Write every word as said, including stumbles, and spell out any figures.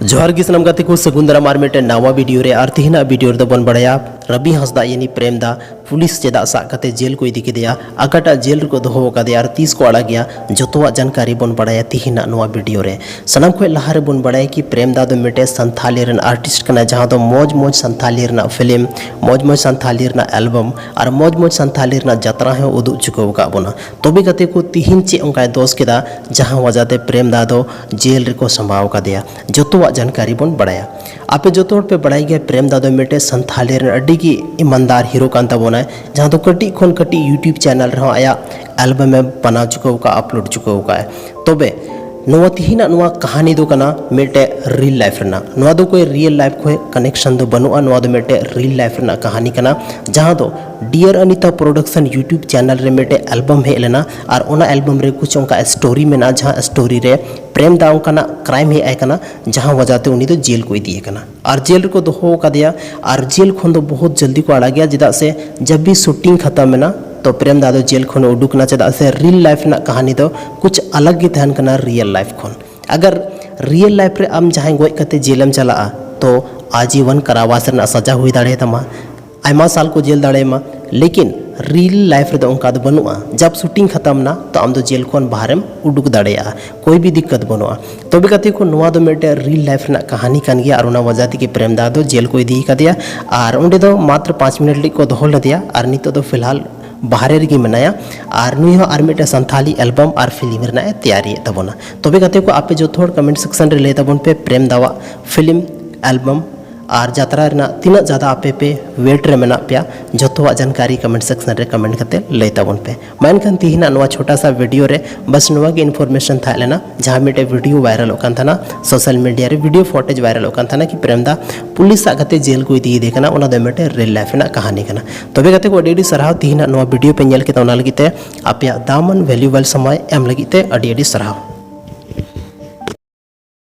ᱡᱚᱦᱟᱨ ᱜᱮ ᱥᱟᱱᱟᱢ ᱜᱟᱛᱮ ᱠᱚ, ᱥᱟᱹᱜᱩᱱ ᱫᱟᱨᱟᱢ ᱟᱨ ᱢᱤᱫᱴᱮᱱ ᱱᱟᱣᱟ ᱵᱷᱤᱰᱤᱭᱳ ᱨᱮ᱾ ᱟᱨ ᱛᱤᱦᱤᱧᱟᱜ ᱵᱷᱤᱰᱤᱭᱳ ᱨᱮᱫᱚ ᱵᱚᱱ ᱵᱟᱲᱟᱭᱟ ᱨᱚᱵᱤ ᱦᱟᱸᱥᱫᱟ ᱭᱟᱱᱤ ᱯᱨᱮᱢ ᱫᱟ ᱯᱩᱞᱤᱥ ᱪᱮᱫᱟᱜ ᱥᱟᱵ ᱠᱟᱛᱮ ᱡᱮᱞ ᱠᱚ ᱤᱫᱤ ᱠᱮᱫᱮᱭᱟ, ᱚᱠᱟᱴᱟᱜ ᱡᱮᱞ ᱨᱮᱠᱚ ᱫᱚᱦᱚ ᱟᱠᱟᱫᱮᱭᱟ ᱟᱨ ᱛᱤᱥ ᱠᱚ ᱟᱲᱟᱜᱮᱭᱟ, ᱡᱚᱛᱚᱣᱟᱜ ᱡᱟᱱᱠᱟᱨᱤ ᱵᱚᱱ ᱵᱟᱲᱟᱭᱟ ᱛᱤᱦᱤᱧᱟᱜ ᱱᱚᱣᱟ ᱵᱷᱤᱰᱤᱭᱳ ᱨᱮ᱾ ᱥᱟᱱᱟᱢ ᱠᱷᱚᱱ ᱞᱟᱦᱟ ᱨᱮᱵᱚᱱ ᱵᱟᱲᱟᱭᱟ ᱠᱤ ᱯᱨᱮᱢ ᱫᱟ ᱫᱚ ᱢᱤᱫᱴᱮᱱ ᱥᱟᱱᱛᱷᱟᱞᱤ ᱨᱮᱱ ᱟᱨᱴᱤᱥᱴ ᱠᱟᱱᱟᱭ, ᱡᱟᱦᱟᱸ ᱫᱚ ᱢᱚᱡᱽ ᱢᱚᱡᱽ ᱥᱟᱱᱛᱷᱟᱞᱤ ᱨᱮᱱᱟᱜ ᱯᱷᱤᱞᱢ, ᱢᱚᱡᱽ ᱢᱚᱡᱽ ᱥᱟᱱᱛᱷᱟᱞᱤ ᱨᱮᱱᱟᱜ ᱮᱞᱵᱟᱢ ᱟᱨ ᱢᱚᱡᱽ ᱢᱚᱡᱽ ᱥᱟᱱᱛᱷᱟᱞᱤ ᱨᱮᱱᱟᱜ ᱡᱟᱛᱨᱟ ᱦᱚᱸ ᱩᱫᱩᱜ ᱪᱩᱠᱟᱹᱣ ᱟᱠᱟᱫ ᱵᱚᱱᱟ᱾ ᱛᱚᱵᱮ ᱜᱟᱛᱮ ᱠᱚ, ᱛᱤᱦᱤᱧ ᱪᱮᱫ ᱚᱱᱠᱟᱭ ᱫᱚᱥ ᱠᱮᱫᱟ ᱡᱟᱦᱟᱸ ᱣᱟᱡᱟᱛᱮ ᱯᱨᱮᱢ ᱫᱟ ᱫᱚ ᱡᱮᱞ ᱨᱮᱠᱚ ᱥᱟᱢᱵᱟᱣ ᱟᱠᱟᱫᱮᱭᱟ? ᱡᱚᱛᱚᱣᱟᱜ ᱡᱟᱱᱠᱟᱨᱤ ᱵᱚᱱ ᱵᱟᱲᱟᱭᱟ᱾ ᱟᱯᱮ ᱡᱚᱛᱚ ᱦᱚᱲ ᱯᱮ ᱵᱟᱲᱟᱭ ᱜᱮᱭᱟ, ᱯᱨᱮᱢ ᱫᱟ ᱫᱚ ᱢᱤᱫᱴᱮᱡ ᱥᱟᱱᱛᱷᱟᱞᱤ ᱨᱮᱱ ᱟᱹᱰᱤ ᱜᱮ ᱤᱢᱟᱱᱫᱟᱨ ᱦᱤᱨᱳ ᱠᱟᱱ ᱛᱟᱵᱚᱱᱟᱭ, ᱡᱟᱦᱟᱸ ᱫᱚ ᱠᱟᱹᱴᱤᱡ ᱠᱷᱚᱱ ᱠᱟᱹᱴᱤᱡ YouTube ᱪᱮᱱᱮᱞ ᱨᱮᱦᱚᱸ ᱟᱭᱟᱜ ᱮᱞᱵᱟᱢ ᱮ ᱵᱮᱱᱟᱣ ᱪᱩᱠᱟᱹᱣ ᱟᱠᱟᱫ, ᱟᱯᱞᱳᱰ ᱪᱩᱠᱟᱹᱣ ᱟᱠᱟᱫ᱾ ᱛᱚᱵᱮ ᱱᱚᱣᱟ ᱛᱤᱦᱤᱧᱟᱜ ᱱᱚᱣᱟ ᱠᱟᱹᱦᱱᱤ ᱫᱚ ᱠᱟᱱᱟ ᱢᱤᱫᱴᱮᱡ ᱨᱤᱭᱮᱞ ᱞᱟᱭᱤᱯᱷ ᱨᱮᱱᱟᱜ᱾ ᱱᱚᱣᱟ ᱫᱚ ᱠᱳᱭ ᱨᱤᱭᱮᱞ ᱞᱟᱭᱤᱯᱷ ᱠᱷᱚᱱ ᱠᱟᱱᱮᱠᱥᱚᱱ ᱫᱚ ᱵᱟᱹᱱᱩᱜᱼᱟ, ᱱᱚᱣᱟ ᱫᱚ ᱢᱤᱫᱴᱮᱡ ᱨᱤᱭᱮᱞ ᱞᱟᱭᱤᱯᱷ ᱨᱮᱱᱟᱜ ᱠᱟᱹᱦᱱᱤ ᱠᱟᱱᱟ, ᱡᱟᱦᱟᱸ ᱫᱚ dear Anita production YouTube channel ᱨᱮ ᱢᱤᱫᱴᱮᱡ ᱮᱞᱵᱟᱢ ᱦᱮᱡ ᱞᱮᱱᱟ᱾ ᱟᱨ ᱚᱱᱟ ᱮᱞᱵᱟᱢ ᱨᱮ ᱠᱩᱪ ᱚᱱᱠᱟ ᱥᱴᱳᱨᱤ ᱢᱮᱱᱟᱜᱼᱟ, ᱡᱟᱦᱟᱸ ᱥᱴᱳᱨᱤ ᱨᱮ ᱯᱨᱮᱢ ᱫᱟ ᱚᱱᱠᱟᱱᱟᱜ ᱠᱨᱟᱭᱤᱢ ᱦᱮᱡ ᱟᱭ ᱠᱟᱱᱟ, ᱡᱟᱦᱟᱸ ᱣᱟᱡᱟᱛᱮ ᱩᱱᱤ ᱫᱚ ᱡᱮᱞ ᱠᱚ ᱤᱫᱤᱭᱮ ᱠᱟᱱᱟ ᱟᱨ ᱡᱮᱞ ᱨᱮᱠᱚ ᱫᱚᱦᱚ ᱟᱠᱟᱫᱮᱭᱟ᱾ ᱟᱨ ᱡᱮᱞ ᱠᱷᱚᱱ ᱫᱚ ᱵᱚᱦᱩᱛ ᱡᱚᱞᱫᱤ ᱠᱚ ᱟᱲᱟᱜᱮᱭᱟ, ᱪᱮᱫᱟᱜ ᱥᱮ ᱡᱟᱵ ᱵᱷᱤ ᱥᱩᱴᱤᱝ ᱠᱷᱟᱛᱟᱢ ᱮᱱᱟ ᱛᱚ ᱯᱨᱮᱢ ᱫᱟ ᱫᱚ ᱡᱮᱞ ᱠᱷᱚᱱ ᱩᱰᱩᱠ ᱮᱱᱟ, ᱪᱮᱫᱟᱜ ᱥᱮ ᱨᱤᱭᱮᱞ ᱞᱟᱭᱤᱯᱷ ᱨᱮᱱᱟᱜ ᱠᱟᱹᱦᱱᱤ ᱫᱚ ᱠᱩᱪ ᱟᱞᱟᱜᱽ ᱜᱮ ᱛᱟᱦᱮᱱ ᱠᱟᱱᱟ ᱨᱤᱭᱮᱞ ᱞᱟᱭᱤᱯᱷ ᱠᱷᱚᱱ᱾ ᱟᱜᱟᱨ ᱨᱤᱭᱮᱞ ᱞᱟᱭᱤᱯᱷ ᱨᱮ ᱟᱢ ᱡᱟᱦᱟᱸᱭ ᱜᱚᱡ ᱠᱟᱛᱮ ᱡᱮᱞᱮᱢ ᱪᱟᱞᱟᱜᱼᱟ ᱛᱚ ᱟᱡᱤᱵᱚᱱ ᱠᱟᱨᱟᱣᱟᱥ ᱨᱮᱱᱟᱜ ᱥᱟᱡᱟ ᱦᱩᱭ ᱫᱟᱲᱮᱭᱟᱛᱟᱢᱟ, ᱟᱭᱢᱟ ᱥᱟᱞ ᱠᱚ ᱡᱮᱞ ᱫᱟᱲᱮᱭᱟᱢᱟ᱾ ᱞᱮᱠᱤᱱ ᱨᱤᱭᱮᱞ ᱞᱟᱭᱤᱯᱷ ᱨᱮᱫᱚ ᱚᱱᱠᱟ ᱫᱚ ᱵᱟᱹᱱᱩᱜᱼᱟ᱾ ᱡᱟᱵ ᱥᱩᱴᱤᱝ ᱠᱷᱟᱛᱟᱢ ᱱᱟ ᱛᱚ ᱟᱢ ᱫᱚ ᱡᱮᱞ ᱠᱷᱚᱱ ᱵᱟᱦᱨᱮᱢ ᱩᱰᱩᱠ ᱫᱟᱲᱮᱭᱟᱜᱼᱟ, ᱠᱳᱭ ᱵᱷᱤ ᱫᱤᱠᱠᱟᱛ ᱵᱟᱹᱱᱩᱜᱼᱟ᱾ ᱛᱚᱵᱮ ᱜᱟᱛᱮ ᱠᱚ, ᱱᱚᱣᱟ ᱫᱚ ᱢᱤᱫᱴᱮᱱ ᱨᱤᱭᱮᱞ ᱞᱟᱭᱤᱯᱷ ᱨᱮᱱᱟᱜ ᱠᱟᱹᱦᱱᱤ ᱠᱟᱱ ᱜᱮᱭᱟ᱾ ᱟᱨ ᱚᱱᱟ ᱣᱟᱡᱟ ᱛᱮᱜᱮ ᱯᱨᱮᱢ ᱫᱟ ᱫᱚ ᱡᱮᱞ ᱠᱚ ᱤᱫᱤ ᱠᱟᱫᱮᱭᱟ ᱟᱨ ᱚᱸᱰᱮ ᱫᱚ ᱢᱟᱛᱨᱚ ᱯᱟᱸᱪ ᱢᱤᱱᱤᱴ ᱞᱟᱹᱜᱤᱫ ᱠᱚ ᱫᱚᱦᱚ ᱞᱮᱫᱮᱭᱟ᱾ ᱟᱨ ᱱᱤᱛᱚᱜ ᱫᱚ ᱯᱷᱤᱞᱦᱟᱞ ᱵᱟᱦᱨᱮ ᱨᱮᱜᱮ ᱢᱮᱱᱟᱭᱟ᱾ ᱟᱨ ᱱᱩᱭ ᱦᱚᱸ ᱟᱨ ᱢᱤᱫᱴᱮᱱ ᱥᱟᱱᱛᱷᱟᱞᱤ ᱮᱞᱵᱟᱢ ᱟᱨ ᱯᱷᱤᱞᱢ ᱨᱮᱱᱟᱜ ᱮ ᱛᱮᱭᱟᱨᱤᱭᱮᱫ ᱛᱟᱵᱚᱱᱟ᱾ ᱛᱚᱵᱮ ᱜᱟᱛᱮ ᱠᱚ, ᱟᱯᱮ ᱡᱚᱛᱚ ᱦᱚᱲ ᱠᱚᱢᱮᱱᱴ ᱥᱮᱠᱥᱚᱱ ᱨᱮ ᱞᱟᱹᱭ ᱛᱟᱵᱚᱱ ᱯᱮ ᱯᱨᱮᱢ ᱫᱟᱣᱟᱜ ᱯᱷᱤᱞᱢ, ᱮᱞᱵᱟᱢ ᱟᱨ ᱡᱟᱛᱨᱟ ᱨᱮᱱᱟᱜ ᱛᱤᱱᱟᱹᱜ ᱡᱟᱫᱟ ᱟᱯᱮ ᱯᱮ ᱣᱮᱴ ᱨᱮ ᱢᱮᱱᱟᱜ ᱯᱮᱭᱟ᱾ ᱡᱚᱛᱚᱣᱟᱜ ᱡᱟᱱᱠᱟᱨᱤ ᱠᱚᱢᱮᱱᱴ ᱥᱮᱠᱥᱚᱱ ᱨᱮ ᱠᱚᱢᱮᱱᱴ ᱠᱟᱛᱮ ᱞᱟᱹᱭ ᱛᱟᱵᱚᱱ ᱯᱮ᱾ ᱢᱟ ᱮᱱᱠᱷᱟᱱ ᱛᱤᱦᱤᱧᱟᱜ ᱱᱚᱣᱟ ᱪᱷᱳᱴᱟ ᱥᱟ ᱵᱷᱤᱰᱤᱭᱳ ᱨᱮ ᱵᱟᱥ ᱱᱚᱣᱟ ᱜᱮ ᱤᱱᱯᱷᱚᱨᱢᱮᱥᱚᱱ ᱛᱟᱦᱮᱸ ᱞᱮᱱᱟ, ᱡᱟᱦᱟᱸ ᱢᱤᱫᱴᱮᱡ ᱵᱷᱤᱰᱤᱭᱳ ᱵᱷᱟᱭᱨᱟᱞᱚᱜ ᱠᱟᱱ ᱛᱟᱦᱮᱱᱟ ᱥᱳᱥᱟᱞ ᱢᱤᱰᱤᱭᱟ ᱨᱮ, ᱵᱷᱤᱰᱤᱭᱳ ᱯᱷᱚᱴᱮᱡᱽ ᱵᱷᱟᱭᱨᱟᱞᱚᱜ ᱠᱟᱱ ᱛᱟᱦᱮᱱᱟ ᱠᱤ ᱯᱨᱮᱢ ᱫᱟ ᱯᱩᱞᱤᱥ ᱥᱟᱵ ᱠᱟᱛᱮ ᱡᱮᱞ ᱠᱚ ᱤᱫᱤᱭᱮᱫᱮ ᱠᱟᱱᱟ, ᱚᱱᱟ ᱫᱚ ᱢᱤᱫᱴᱮᱡ ᱨᱤᱭᱮᱞ ᱞᱟᱭᱤᱯᱷ ᱨᱮᱱᱟᱜ ᱠᱟᱹᱦᱱᱤ ᱠᱟᱱᱟ᱾ ᱛᱚᱵᱮ ᱜᱟᱛᱮ ᱠᱚ, ᱟᱹᱰᱤ ᱟᱹᱰᱤ ᱥᱟᱨᱦᱟᱣ ᱛᱤᱦᱤᱧᱟᱜ ᱱᱚᱣᱟ ᱵᱷᱤᱰᱤᱭᱳ ᱯᱮ ᱧᱮᱞ ᱠᱮᱫᱟ, ᱚᱱᱟ ᱞᱟᱹᱜᱤᱫ ᱛᱮ ᱟᱯᱮᱭᱟᱜ ᱫᱟᱢᱟᱱ ᱵᱷᱮᱞᱩᱭᱮᱵᱚᱞ ᱥᱚᱢᱚᱭ ᱮᱢ ᱞᱟᱹᱜᱤᱫ ᱛᱮ ᱟᱹᱰᱤ ᱟᱹᱰᱤ ᱥᱟᱨᱦᱟᱣ᱾